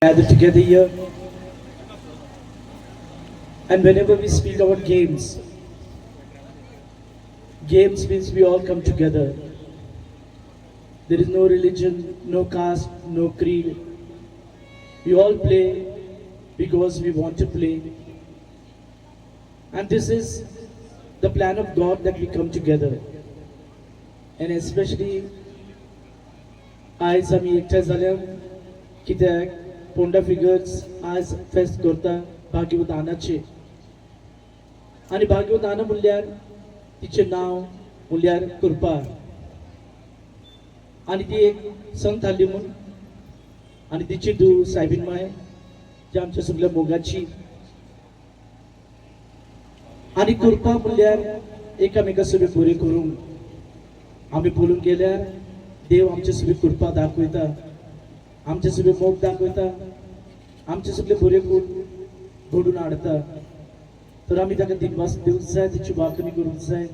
Gathered together here. And whenever we speak about games, games means we all come together. There is no religion, no caste, no creed. We all play because we want to play. And this is the plan of God that we come together. And especially आयज आमी एकठांय जाल्या कित्याक Ponda figures आज फेस्त करता भाग्यवत आनाचे. आनी भाग्यवत आना म्हणल्यार तिचें नांव म्हणल्यार कृपा आनी ती एक संत आहली म्हूण आनी तिची धूव सायबीन माय जी आमच्या सगल्या मोगाची. आनी कृपा म्हणल्यार एकामेका सगळें बरें करूंक. आमी पळोवंक गेल्यार देव आमचे सगळी कृपा दाखयता, आमचे सगळे मोग दाखयता, आमचे सगळे बरे गुण घडून हाडता. तर आमी ताका दिनवास दिवंक जाय, तिची वाखणी करूंक जाय.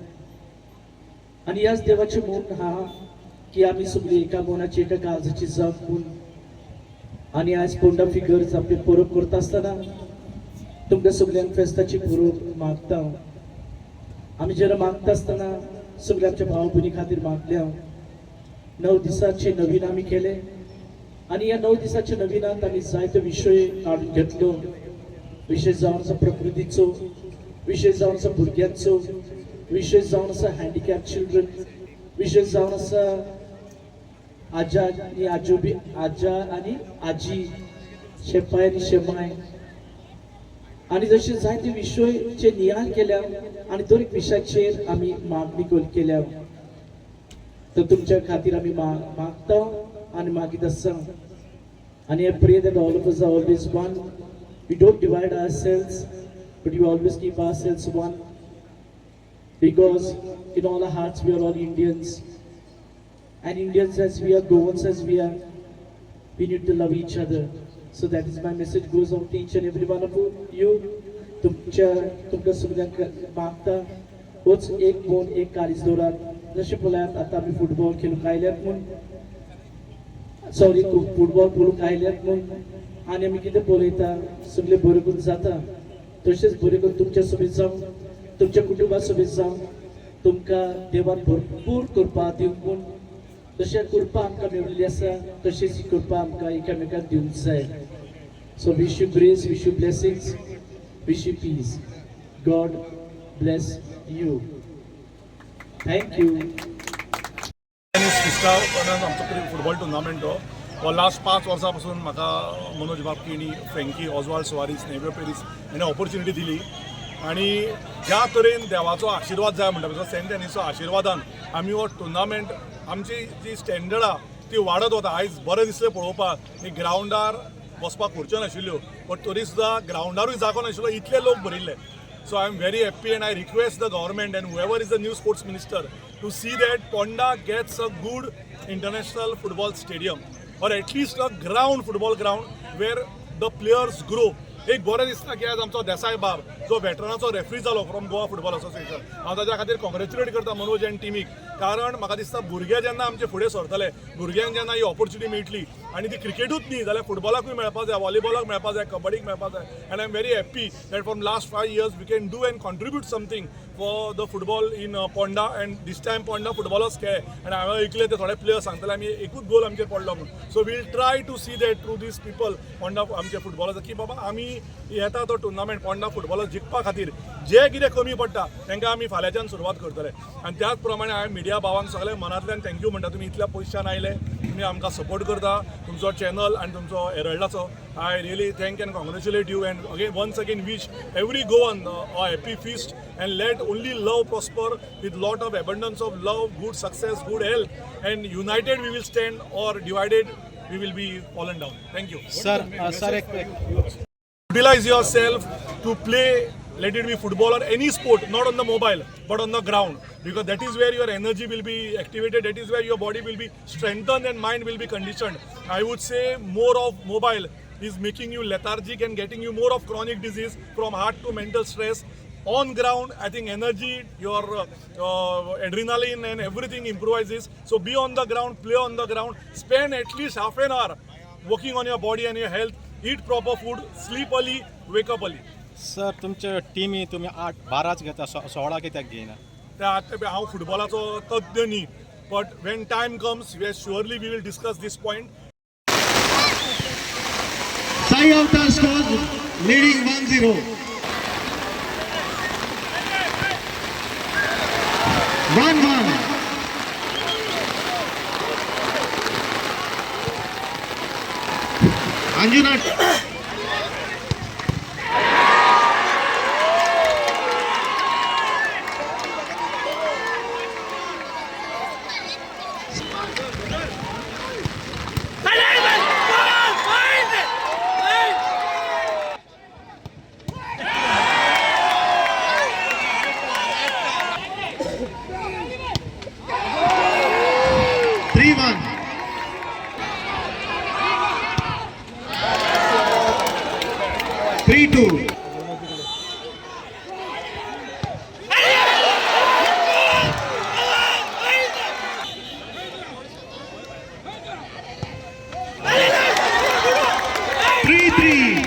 आनी ह्याच देवाचे म्हूण आहा की आमी सगळीं एका मनाची, एका काळजाची जावंक म्हूण. आनी आयज पोंडा फिगर्स आपली परब करता आसतना तुमकां सगल्यांक फेस्ताची परब मागता. आमी जेन्ना मागता आसतना सगल्या आमच्या भाव भयणी खातीर मागल्या. 9 दिसाचे नवीन आमी केले आनी ह्या 9 दिसाच्या नविनांत आमी जायते विशय काडून घेतलो. विशय जावन आसा प्रकृतीचो विशय, जावन आसा भुरग्यांचो विशय, जावन आसा हँडिकॅप चिल्ड्रन विशय, जावन आसा आजा आनी आजोबी, आजा आनी आजी, शेपाय आनी शेमाय आनी जशे जायते विशयचे नियाळ केल्या आनी दर एक विशयाचेर आमी मागणी केल्या. तर तुमच्या खातीर आमी मागता आनी मागीत आसा. आनी I pray that all of us are always one. We don't divide ourselves, but we always keep ourselves one, because in all our hearts we are all Indians. And Indians as we are, Goans as we are, we need to love each other. So that is my message goes out to each and every one of you. तुमच्या तुमकां सगल्यांक मागता, होच एक मन, एक काळीज दवरात. जशें पळयात, आतां आमी फुटबॉल खेळूंक आयल्यात म्हूण, सॉरी, फुटबॉल पळोवंक आयल्यात म्हूण आनी आमी कितें पळयता, सगळें बरें करून जाता. तशेंच बरें करून तुमच्या सोबीत जावं, तुमच्या कुटुंबा सोबीत जावं. तुमकां देवान भरपूर कृपा दिवंक म्हूण. तशें कृपा आमकां मेळिल्ली आसा, तशीच ही कृपा आमकां एकामेकाक दिवंक जाय. So wish you grace, wish you blessings, wish you peace. God bless you. Thank you. Denis fiesta आमचो फुटबॉल टुर्नामेंट हो हो लास्ट 5 वर्सां पासून म्हाका मनोज बाब केणी, फ्रेंकी, ऑजवाल्ड सुवारीस, नेव्यो पेरीस हांणी ऑपॉर्च्युनिटी दिली. आनी ज्या तरेन देवाचो आशिर्वाद जाय म्हणटा तसो सेंट डेनिसचो आशिर्वादान आमी हो टुर्नामेंट, आमची जी स्टँडर्ड आहा ती वाडत वता. आयज बरें दिसलें पळोवपाक की ग्रावंडार बसपाक खुर्च्यो नाशिल्ल्यो, बट तरी सुद्दां ग्रावंडारूय जागो नाशिल्लो, इतले लोक भरिल्ले. So I am very happy and I request the government and whoever is the new sports minister to see that Ponda gets a good international football stadium or at least a ground, football ground where the players grow. एक बरें दिसता की आज आमचो देसाय बाब जो वेटरनाचो referee जालो from Goa football association, हांव ताच्या खातीर कॉंग्रेच्युलेट करता मनोज एंड टिमीक. कारण म्हाका दिसता भुरगे जेन्ना आमचे फुडें सरतले, भुरग्यांक जेन्ना ही ऑपॉर्च्युनिटी मेळटली आनी ती क्रिकेटूच न्ही जाल्यार फुटबॉलाकूय मेळपा जाय, व्हॉलीबॉलाक मेळपा जाय, कबड्डीक मेळपा जाय. And I am very happy that from last 5 years we can do and contribute something for the football in Ponda. And this time Ponda footballers खेळ आनी हांवें ऐकलें, ते थोडे प्लेयर्स सांगताले, आमी एकूच गोल आमचेर पडलो म्हूण. So we'll try to see that through these people, Ponda आमचे फुटबॉलर्स, की बाबा आमी येता तो टुर्नामेंट पोंडा फुटबॉलर जिखपा खातीर जे कितें कमी पडटा तांकां आमी फाल्यांच्यान सुरवात करतले. आनी त्याच प्रमाणे हांवें मिडिया भावांक सगळे मनांतल्यान thank you म्हणटा. तुमी इतल्या पयशान आयले, तुमी आमकां सपोर्ट करता, तुमचो चॅनल आनी तुमचो हेरल्डाचो. I really thank and congratulate you and again, once again, wish every Goan a happy feast and let only love prosper with lot of abundance of love, good success, good health, and united we will stand or divided we will be fallen down. Thank you. Sir, sir, एक Utilize yourself to play, let it be football or any sport, not on the mobile but on the ground, because that is where your energy will be activated, that is where your body will be strengthened and mind will be conditioned. I would say more of mobile is making you lethargic and getting you more of chronic disease, from heart to mental stress. On ground, I think energy, your adrenaline and everything improvises. So be on the ground, play on the ground, spend at least half an hour working on your body and your health. Eat proper food, sleep early, wake up early. Sir, तुमच्या टिमी तुमी आठ बाराच घेता, 16 कित्याक घेयना? त्या आतां हांव फुटबॉलाचो तज्ञ न्ही, but when time comes, we surely we will discuss this point. Sai Avatar scores leading 1-0. 1-1. Anjuna. 3-1. 3-2. 3-3.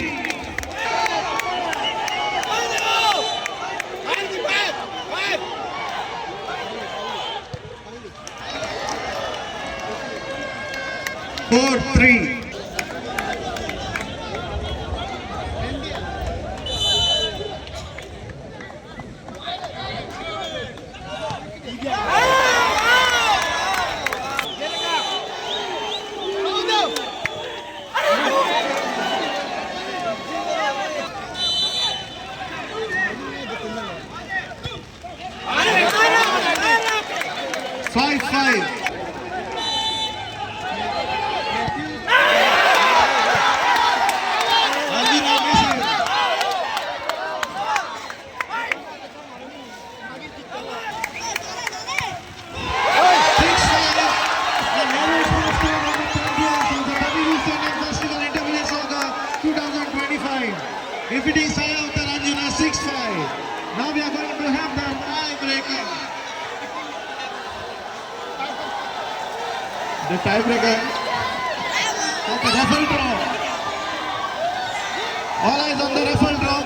4-3. 5-5. Anjuna misses. 6-5. The Nerul Sports Club are the champions of the WCNF Festival Intermediate Soccer 2025, defeating Sai Avatar Anjuna 6-5. Now we are going to have the tiebreaker. The tiebreaker of the raffle draw. All eyes on the raffle draw.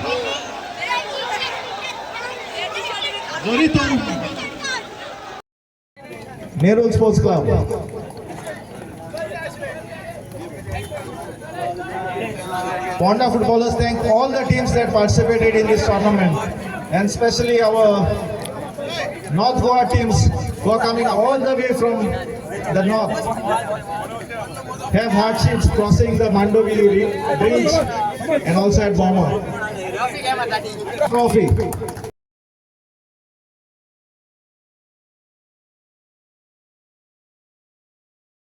Zorito. Nerul Sports Club. Ponda footballers thank all the teams that participated in this tournament, and especially our North Goa teams who are coming all the way from the north. Have hardships crossing the Mandovi Bridge and also at Bomber. Trophy.